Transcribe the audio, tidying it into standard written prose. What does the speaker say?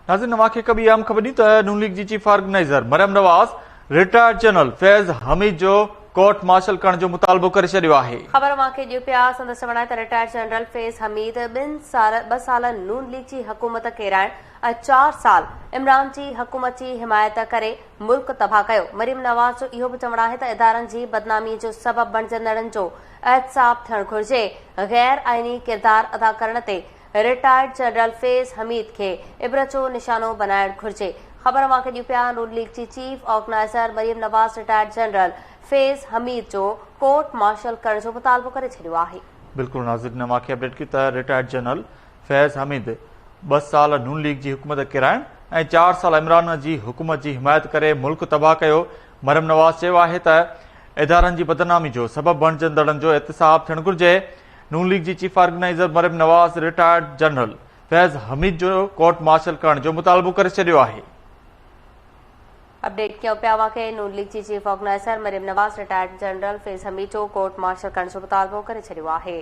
ناظرين اوهان کي هڪ ٻي اهم خبر ڏيون ته نون ليگ جي chief organizer Maryam Nawaz retired general Faiz Hameed جو ڪورٽ مارشل ڪرڻ جو مطالبو ڪري ڇڏيو آهي. خبر اوهان کي ڏيون پيا سندس چوڻ آهي ته رٽائرڊ جنرل فيض حميد ٻن سال ٻه سال نون ليگ جي حڪومت ڪيرائڻ ۽ چار سال عمران جي حڪومت جي حمايت ڪري ملڪ تباهه ڪيو. مريم نواز جو اهو به چوڻ آهي ته ادارن جي بدنامي جو سبب بڻجندڙن جو احتساب ٿيڻ گهرجي، غير آئيني ڪردار ادا ڪرڻ تي رٽائرڊ جنرل فيض حميد کي عبرت جو نشانو بنائڻ گهرجي. خبر اوهان کي ڏيون پيا نون ليگ جي chief organizer Maryam Nawaz retired general Faiz Hameed جو ڪورٽ مارشل ڪرڻ جو مطالبو ڪري ڇڏيو آهي. بلڪل ناظرين اوهان کي اپڊيٽ ڪيون ته رٽائرڊ جنرل فيض حميد ٻه سال نون ليگ جي حڪومت ڪيرائڻ ۽ چار سال عمران جي حڪومت جي حمايت ڪري ملڪ تباهه ڪيو. مريم نواز چيو آهي ته ادارن جي بدنامي جو سبب بڻجندڙن جو احتساب ٿيڻ گهرجي. نون ليگ جي chief organizer Maryam Nawaz retired general Faiz Hameed جو ڪورٽ مارشل ڪرڻ جو مطالبو ڪري ڇڏيو آهي. اپڊيٽ ڪيون پيا اوهان کي نون ليگ جي chief organizer Maryam Nawaz retired general Faiz Hameed جو ڪورٽ مارشل ڪرڻ جو مطالبو ڪري ڇڏيو آهي.